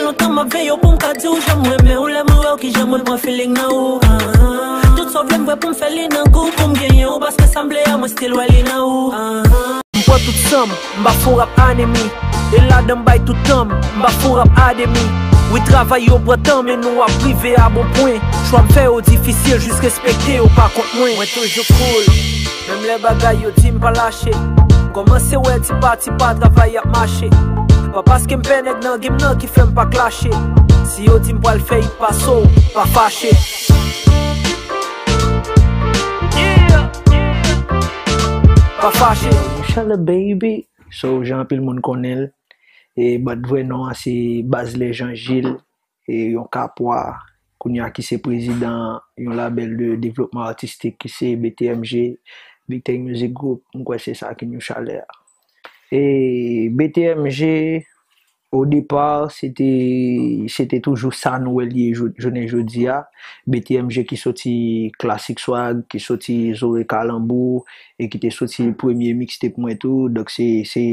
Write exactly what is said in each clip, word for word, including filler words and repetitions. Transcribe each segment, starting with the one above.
Lontan m ap veye w pou m ka di w jan m renmen w. Lè mwen wè w, kijan mwen pran feeling nan ou, ah, ah. Tout sa w vle m wè pou m fè li nan gou, pou m genyen w, paske sa m vle a, mwen still wè li nan ou, ah, ah. M pran tout san m, m pa fè w rap anemi. E ladan m bay tout tan m, m pa fè w rap ademi. Wi, travay yo pran tan, men nou ap rive a bon pwen. Chwa m fè yo difisil, jis respekte yo pa kont mwen. Mwen toujou cool, menm lè bagay yo di m pa lache. M kòmanse wè tipa tipa travay ap mache. Pa paske m pè nèg nan game nan ki fè m pa klache. Si yo di m pral fè hit pase w, pa fache. Yeah. Pa fache. Chala baby. So, jan anpil moun konnen l, e, but vrè non an se Bazlè Jean Gilles, e, yon kapwa, kounye a ki se prezidan yon labèl de devlopman atistik ki se B T M G, Big Tech Music Group, m kwè se sa ki New Chalè a. E B T M G, o depa, se te, se te toujou sa nou wè l ye jou-, jounen jodi a. B T M G ki soti Classic Swag, ki soti Zore Kalanbou, e ki te soti premye mixtape mwen tou. Donk, se, se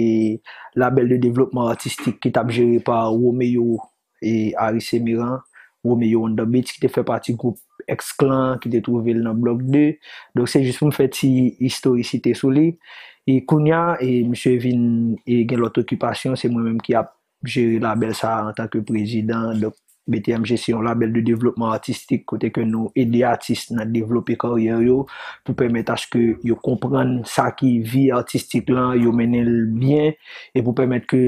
labèl de devlopman atistik ki t ap jere pa Romeo e Aris Emeran, Romeo on the Beats, ki te fè pati gwoup X-Clan, ki te twouve l nan Blòk de. Donk, se jis pou m fè ti istorisite sou li. E kounye a, e, misye vin, e, gen lòt okipasyon, se mwen menm ki ap jere labèl sa a antanke prezidan. Donk, B T M G se yon labèl de devlopman atistik kote ke nou ede atis nan devlope karyè yo pou pèmèt aske yo konprann sa ki vi atistik lan, yo mennen l byen, e pou pèmèt ke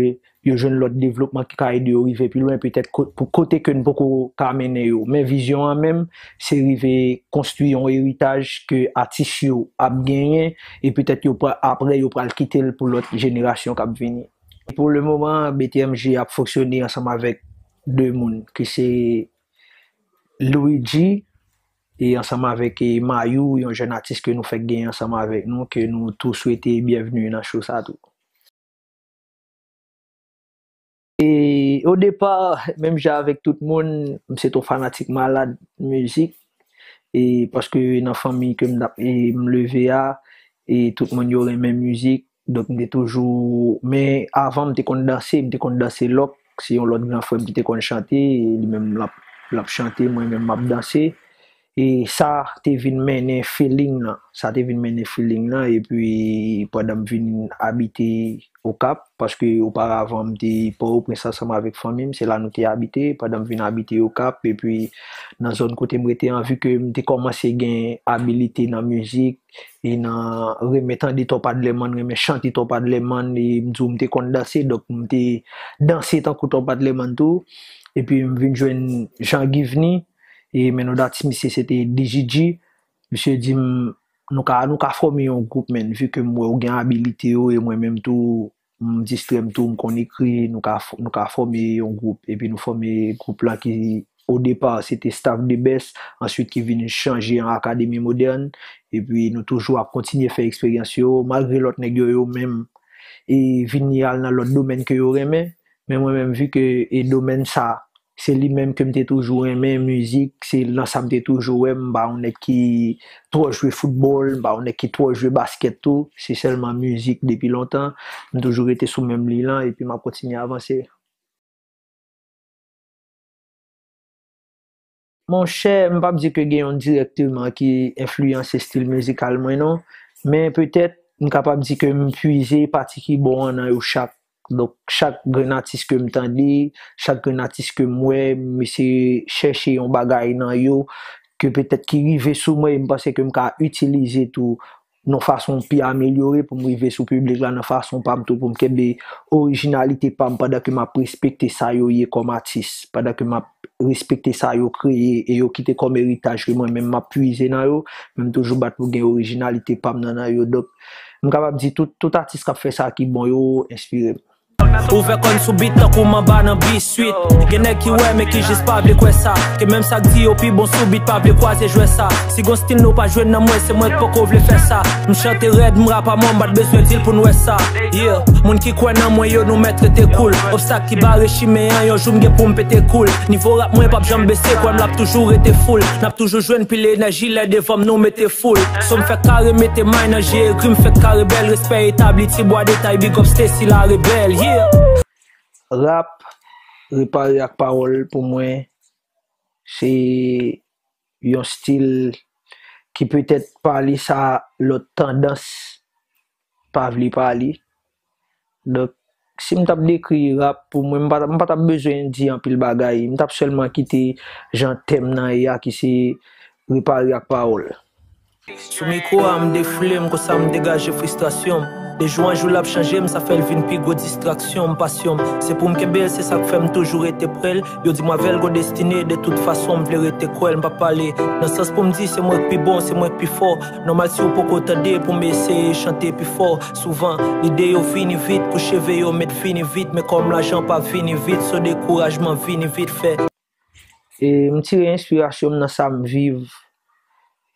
yo jwenn lòt devlopman ki ka ede yo rive pi lwen, petèt ko-, pou kote ke n poko ka mennen yo. Men vizyon an menm, se rive konstwi yon eritaj ke atis yo ap genyen, e petèt yo pra-, apre yo pral kite l pou lòt jenerasyon k ap vini. Pou le moman, B T M G ap fonksyone ansanm avèk de moun, ki se Luigi, e ansanm avèk, e, Mayou, yon jèn atis ke nou fèk genyen ansanm avèk nou, ke nou tou swete byenvni nan show sa tou. E o depa, menm jan avèk tout moun, m se t yon fanatik malad mizik. E paske nan fanmi ke m t ap, e m leve a, e tout moun yo renmen mizik. Donk, m te toujou, men avan, m te konn danse, m te konn danse lòk. Se yon lòt gran frè m ki te konn chante, e li menm l ap, l ap chante, mwen menm m ap danse. E sa te vin mennen feeling lan. Sa te vin mennen feeling lan, epi pandan m vin abite Okap, paske oparavan m te Pòtoprens ansanm avèk fanmi m, se la nou te abite, pandan m vin abite Okap, epi nan zòn kote m rete an, vi ke m te kòmanse gen abilite nan mizik, e nan renmen tande Top Adlerman, renmen chante Top Adlerman, e m di w m te konn danse, donk m te danse tankou Top Adlerman tou, epi m vin jwenn Jean Givny, e men non datis misye se te D J G, misye di m, nou ka, nou ka fòme yon gwoup, men, vi ke m wè w gen abilite yo, e mwen menm tou, m distrè m tou, m konn ekri, nou ka f-, nou ka fòme yon gwoup, epi nou fòme gwoup lan ki, o depa, se te Staff the Best, answit ki vin chanje an Akademi Modèn, epi nou toujou ap kontinye fè eksperyans yo, malgre lòt nèg yo, yo menm, e vini al nan lòt domèn ke yo renmen, men mwen menm, vi ke, e domèn sa, se li menm ke m te toujou renmen, mizik, se nan sa m te toujou wè m, m pa yon nèg ki twò jwe foutbòl, m pa yon nèg ki twò jwe baskèt tou, se sèlman mizik depi lontan, m toujou rete sou menm liy lan, epi m ap kontinye avanse. Monchè, m p ap di ke gen youn dirèkteman ki enfliyanse estil mizikal mwen, non, men petèt, m kapab di ke m pwize pati ki bon an nan yo chak. Donk, chak grenn atis ke m tande, chak grenn atis ke m wè, m eseye chèche yon bagay nan yo ke petèt ki rive sou mwen, e m panse ke m ka itilize tou nan fason pi amelyore pou m rive sou piblik la nan fason pa m tou, pou m kenbe orijinalite pa m pandan ke m ap respekte sa yo ye kòm atis, pandan ke m ap respekte sa yo kreye e yo kite kòm eritaj ke mwen menm m ap pwize nan yo, men m toujou bat pou gen orijinalite pa m nan, nan yo. Donk, m kapab di tout, tout atis k ap fè sa ki bon yo enspire m. Ouvè kò n sou bit tankou manba nan biswit. Gen nèg ki wè men ki jis pa vle kwè sa. Ke menm sa k di yo pi bon sou bit pa vle kwaze jwè sa. Si gon stil nou pa jwenn nan mwen, se mwen k poko vle fè sa. M chante rèd, m rap a mò, m pa t bezwen di l pou n wè sa. Yeah, moun ki kwè nan mwen yo, nou mèt rete cool. Obstak ki bare chimen an, yon jou m gen pou m pete koul. Nivo rap mwen p ap janm bese, kwè m l ap toujou rete full. N ap toujou jwenn pil enèji lè devan m nou mete foul. So m fèk kare mete may nan je egri, m fèk kare bèl, respè etabli, ti bwa detay, big up Stacy la rebèl, yeah. Rap, Repare ak pawòl pou mwen, se yon stil ki petèt pa li sa lòt tandans pa vle pa li. Donk, si m t ap dekri rap, pou mwen, m pa, m pa t ap bezwen di anpil bagay. M t ap sèlman kite jan tèm nan ye a ki se repare ak pawòl. Sou mikwo a, m defoule m, konsa m degaje fristrasyon m. De jou an jou, l ap chanje m, sa fè l vin pi gwo distraksyon m, pasyon m. Se pou m kenbe l, se sa k fè m toujou rete pre l. Yo di m avè l gon destine, de tout fason, m vle rete kwè l, m p ap pale nan sans pou m di se mwen k pi bon, se mwen k pi fò. Nòmal si w poko tande pou m eseye chante pi fò. Souvan, lide yo vini vit, pou cheve yo met vini vit, men kòm lajan pa vini vit, so dekourajman vini vit fè. E m tire enspirasyon m nan sa m viv.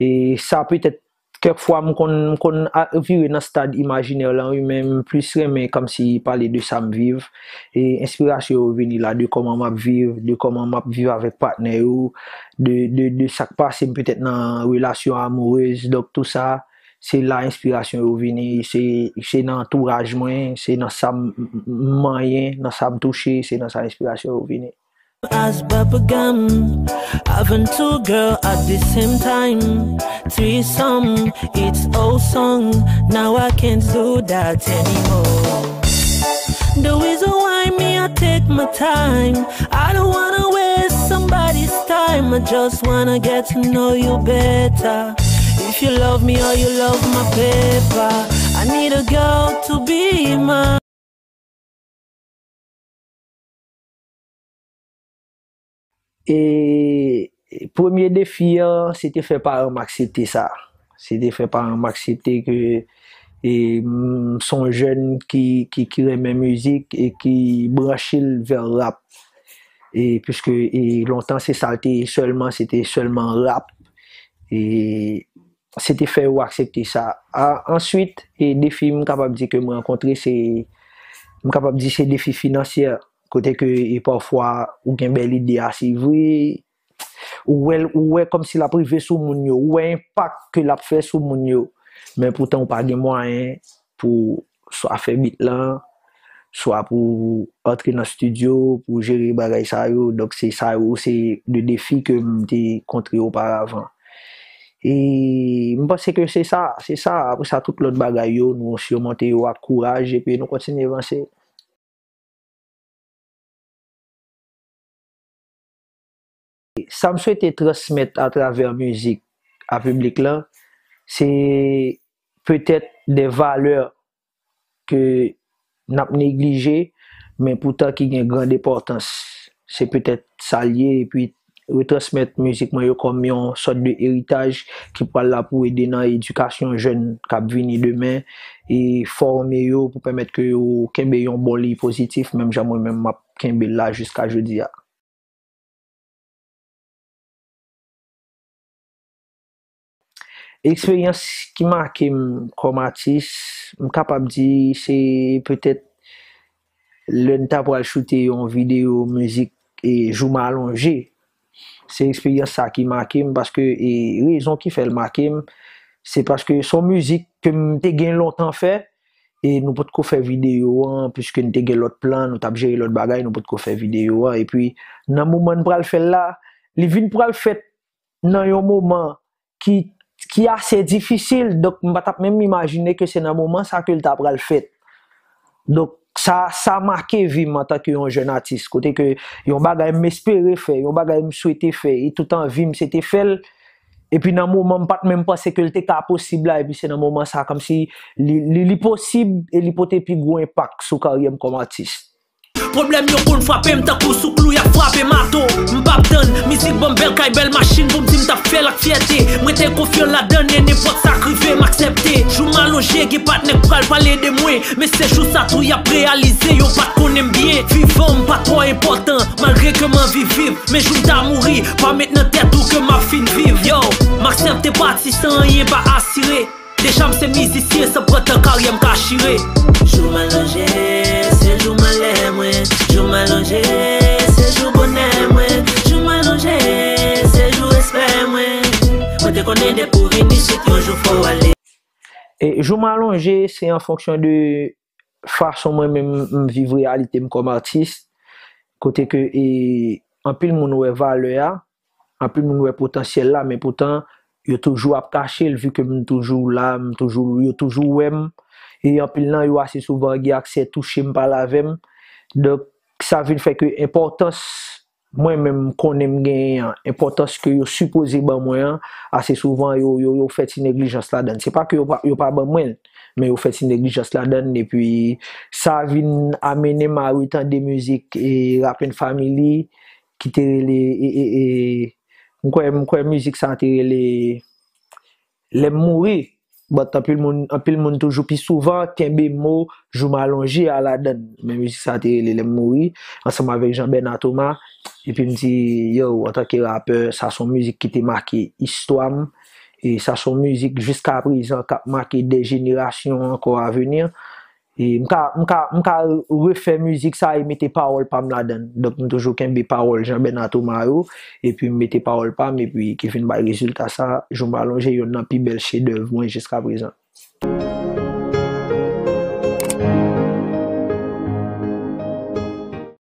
E sa petèt, kèk fwa m konn, m konn a- vire nan stad imajinè lan, wi, men m plis renmen kòmsi pale de sa m viv. E enspirasyon yo vini la, de kòman m ap viv, de kòman m ap viv avèk patnè yo, de, de, de sa k pase m petèt nan relasyon amourez. Donk, tou sa, se la enspirasyon yo vini. Se, se nan antouraj mwen, se nan sa m m- m manyen, nan sa m touche, se nan sa enspirasyon yo vini. As bubble gum, having two girl at the same time. Threesome, it's awesome. Now I can't do that anymore. The reason why me, I take my time. I don't wanna waste somebody's time. I just wanna get to know you better. If you love me or you love my paper, I need a girl to be mine. E premye defi an, se te fè paran m aksepte sa. Se te fè paran m aksepte ke e, m se yon jèn ki, ki, ki renmen mizik e ki branche l vè rap. E piske e, lontan, se sa l te ye sèlman, se te sèlman rap. E se te fè yo aksepte sa. A, answit, e defi m kapab di ke m rankontre, se, m kapab di se defi finansyè. Kote ke e pafwa ou gen bèl ide a, se vre, ou wè, ou wè kòmsi l ap rive sou moun yo, ou wè enpak ke l ap fè sou moun yo, men poutan ou pa gen mwayen pou swa fè bit lan, swa pou antre nan estidyo, pou jere bagay sa yo. Donk, se sa yo, se de defi ke m te kontre oparavan. E m panse ke se sa, se sa. Apre sa, tout lòt bagay yo, nou simonte yo ak kouraj, epi nou kontinye vanse. Sa m swete transmèt atravè mizik a piblik lan, se petèt de valè ke n ap neglije, men poutan ki gen grand enpòtans. Se petèt sa l ye, epi retransmèt mizik mwen yo kòm yon sòt de eritaj ki pral la pou ede nan edikasyon jèn k ap vini demen, e fòme yo pou pèmèt ke yo kenbe yon bon liy pozitif, menm jan mwen menm m ap kenbe l la jiska jodi a. Eksperyans ki make m kòm atis, m kapab di se petèt lè n ta pral choute yon videyo mizik e Jou m alonje. Se eksperyans sa ki make m, paske e rezon ki fè l make m, se paske se yon mizik ke m te gen lontan fè, e nou potko fè videyo an, piske n te gen lòt plan, nou t ap jere lòt bagay, nou potko fè videyo an. Epi, nan moman n pral fè l la, li vin pral fèt nan yon moman ki, ki ase difisil. Donk, m pa t ap menm imajine ke se nan moman sa ke l ta pral fèt. Donk, sa, sa make vi m antanke yon jèn atis, kote ke yon bagay m espere fè, yon bagay m swete fè, e tout anvi m se te fè l. Epi nan moman m pa t menm panse ke l te ka posib la, epi se nan moman sa, kòmsi li, li, li posib e li pote pi gwo enpak sou karyè m kòm atis. Pwoblèm yo konn frape m tankou sou klou y ap frape mato. M p ap tann, mizik ban m bèl kay, bèl machin pou m di m t ap fè l ak fyète. M rete konfyan ladan l e nenpòt sa k rive m aksepte. Jou m alonje, gen patnè k pral pale de mwen. Men se jou sa tou y ap reyalize yo pa t konnen m byen. Vivan m pa twò enpòtan, malgre ke m anvi viv. Men jou m ta mouri, pa met nan tèt ou ke m ap fin viv. Yo, m aksepte pati san anyen pa asire. Deja m se mizisyen, san pran tan karyè m ka chire. Jou m alonje, se jou malè mwen. Jou m alonje, se jou bonè mwen. Jou m alonje, se jou respè mwen. Mwen te konnen depi w vin isit, yon jou fò w ale. E jou m alonje, se an fonksyon de fason mwen menm m viv reyalite m kòm atis. kote ke e, anpil moun wè valè a, anpil moun wè potansyèl la, men poutan yo toujou ap kache l, vi ke m toujou la, m toujou, yo toujou wè m. E anpil nan yo ase souvan gen aksè touche m, pale avè m. Donk, sa vin fè ke enpòtans mwen menm m konnen m genyen an, enpòtans ke yo sipoze ban mwen an, ase souvan yo, yo, yo fè ti neglijans ladan l. Se pa ke yo pa, yo pa ban mwen l, men yo fè ti neglijans ladan l, epi sa vin amenè m a retande mizik e Rap and Family, ki te rele, e, e, e, m kwè, m kwè mizik sa te rele Lè m mouri. But anpil moun, anpil moun toujou pi souvan kenbe mo Jou m alonje a ladan l. Men mizik sa te rele Lè m mouri, ansanm avèk Jean Bernard Thomas. Epi m di, yo, antanke rapè, sa se yon mizik ki te make istwa m. E sa se yon mizik jiska prezan k ap make de jenerasyon ankò a vini. E m ka, m ka, m ka refè mizik sa e mete pawòl pa m ladan l. Donk, m toujou kenbe pawòl Jean Bernard Thomas yo, epi m mete pawòl pa m, epi ki vin bay rezilta sa, Jou m alonje, youn nan pi bèl chedèv mwen jiska prezan.